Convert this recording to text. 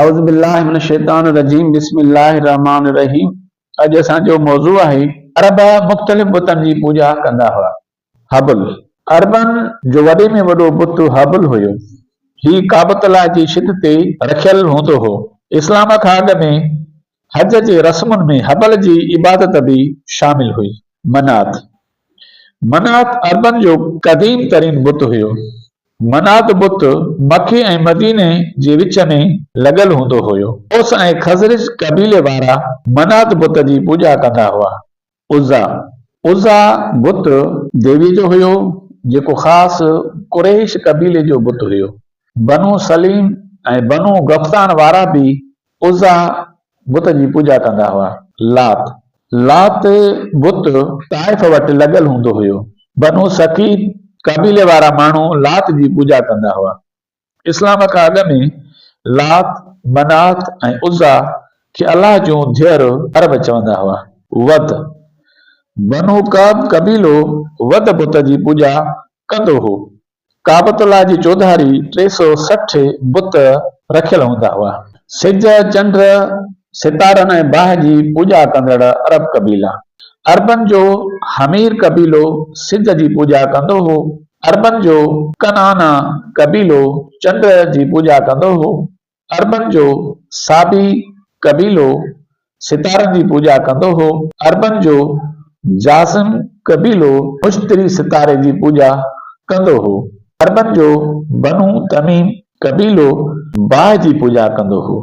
اعوذ بالله من الشيطان الرجيم بسم الله الرحمن الرحيم اڄ اسان جو موضوع آهي. عرب مختلف بتن جي پوڄا ڪندا هئا. هبل، عربن جو وڏي ۾ وڏو بت هبل هيو. هي ڪعبة الله جي ڇت تي رکيل هوندو هو. اسلام کان اڳ ۾ حج جي رسمن ۾ هبل جي عبادت به شامل هئي. منات، منات عربن جو قديم ترين بت هيو. منات بت مڪي ۽ مديني جي وچ ۾ لڳل هوندو هيو. اوس ۽ خزرج قبيلي وارا منات بت جي پوڄا ڪندا هئا. عزيٰ، عزيٰ بت ديويء جو هيو، جيڪو خاص قريش قبيلي جو بت هيو. بنو سليم ۽ بنو غفطان وارا به عزيٰ بت جي پوڄا ڪندا هئا. لات، لات بت طائف وٽ لڳل هوندو هيو. بنو ثقيف قبيلي وارا ماڻهو لات جي پوڄا ڪندا هئا. اسلام کان اڳ ۾ لات، منات ۽ عزيٰ کي الله جون ڌيئر عرب چوندا هئا. ود، بنو ڪعب قبيلو ود بت جي پوڄا ڪندو هو. ڪعبة الله جي چوڌاري 360 بت رکيل هوندا هئا. سج، چنڊ، ستارن ۽ باهه جي پوڄا ڪندڙ عرب قبيلا. عربن جو حمير قبيلو سج جي پوڄا ڪندو هو. عربن جو ڪنعانه قبيلو چنڊ جي پوڄا ڪندو هو. عربن جو صابي قبيلو ستارن جي پوڄا ڪندو هو. عربن جو جاسم قبيلو مشتري ستاري جي پوڄا ڪندو هو. عربن جو بنو تميم قبيلو باهه جي پوڄا ڪندو هو.